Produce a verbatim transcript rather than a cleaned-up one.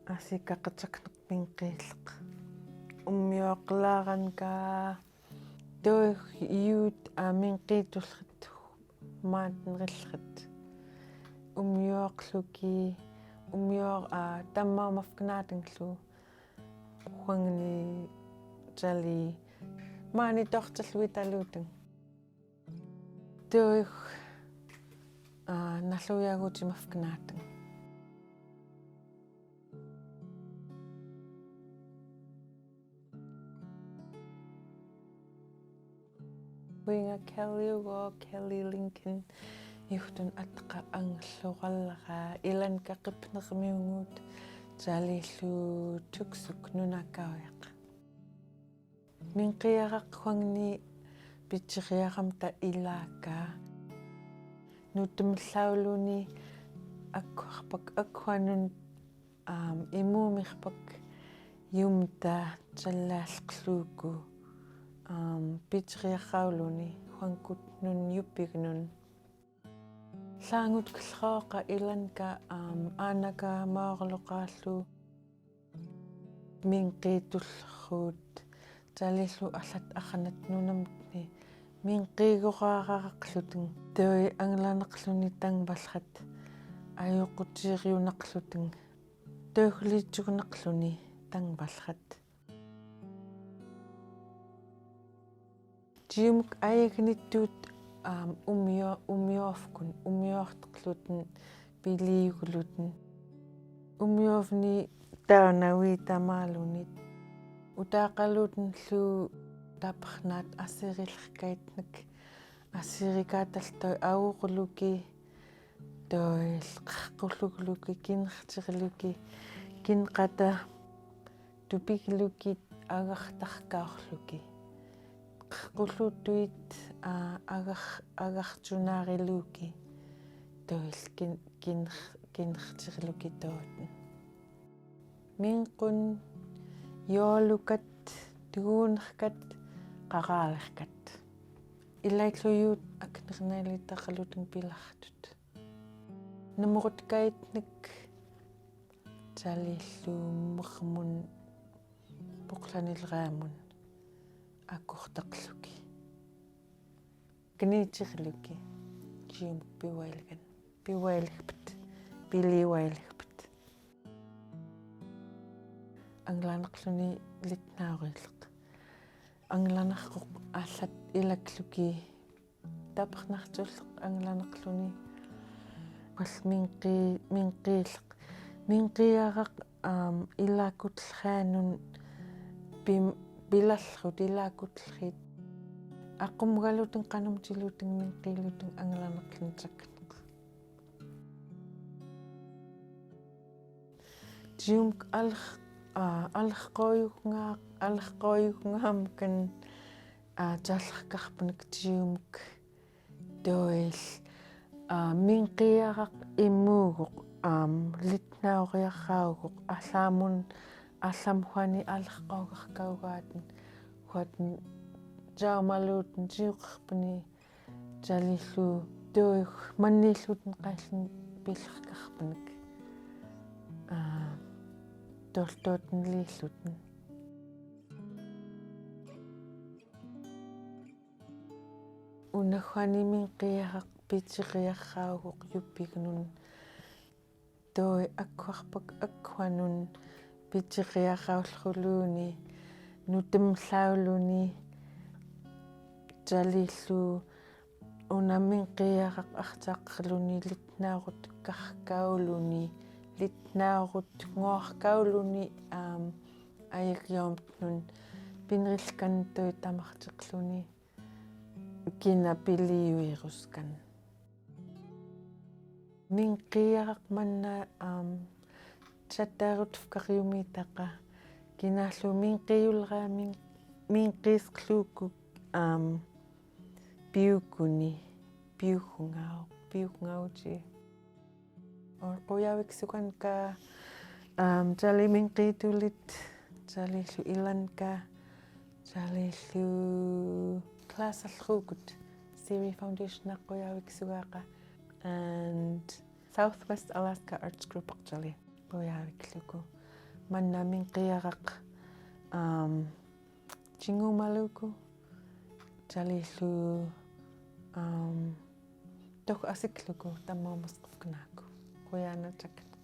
Asi kakacaknak mingkilak. Umiok laran ka doik yut a mingkitulkit mat nrillkit. Umiok luki, umiok a tamma mafknateng lu. Wangni jali mani tohtel witaluteng. Doik a naluyaguti mafknateng. Winga Kelly ugo Kelly Lincoln, ihtun atka anglugallaga ilan ka kipnermiungut, jali lu tuksuk nunakawiak. Mingkiarak wangni pichiriakamta ilaka. Nutemlauluni akwarpak akwanun am imumirpak yumta jalal kluku am pichiriakauluni wangkut nun yupignun. Langut klhoka ilan ka am anaka maorlokalu. Mingkitulkut jali lu alat akanat nunamtni. Mingkigorarakluteng. Doi anglanakluni tangbalhat. Ayukuchiriunakluteng. Doi lichunakluni tangbalhat. Tiumuk ayek nitut am umio umiofkun umiohtakluteng piliukluteng. Umiofni tauna witamaluni. Utakaluteng lu tapaknat asirilkaitnek asirikataltoi aukuluki. Doil qaqulukluki kinrtirluki kinqata tupikluki agartaqkaurluki. Qaqulutuit a agar agartunariluki. Doil kin kinr kinrtirluki tootn. Mingqun yoolukat tuguunerkat qaqalerkat. Ilaitlu yut aknernailitaqaluteng pilahtut. Namurut kaitnek jali lu mermun puklanilraamun akurtaqluki. Kniitirluki tiumuk piwailkan piwailkpet piliwailkpet. Anglanaqluni litnaurileq. Anglanaqquq allat ilakluki. Tapernaqtulleq anglanaqluni. Wal mingqi mingqileq. Mingqiaraq am ilakutlhianun pim pilalrut ilakutlhit. Aqumgaluteng qanumtiluteng mingqiluteng anglanaqlun cakneq. Tiumuk alr a alrqoyuknga alrqoyukngamken a calrkarpnek tiumuk. Doil a mingqiaraq imuuguq am litnauriaqauguq allamun allam whani alrqogarkaugaten whatn jaumalutn tiuqrpni. Jali lu doik manniilutn qaillun pilrkarpnek a toltotn liillutn. Una whani mingqiaraq pichiriaqauguq yupignun. Doi akwarpak akwanun pichiriaqaulruluni nutemlauluni. Jali lu una mingqiaraq artaqrluni litnaurut karkauluni litnaurut ngoorkauluni am ayek yoomtnun pinrilkan doi tamartiqluni. Kina piliuiruskan. Mingqiaraq manna am catarut fkariumitaqa kina lu mingqiulra ming mingqiskluku am piukuni piukungau piukungauji. Quyawiksukkan ka am jali mingqiitulit jali lu ilanka jali lu klasal rukut Siri Foundation a quyawiksukaka and Southwest Alaska Arts Group ak jali. Quyawiksukku man ami ñkeyaraq, um, Chingo Maluku, Jalilu, um, Tok Asik Luku, Tamo Muskuf Kenaku, Kuyana Chakit.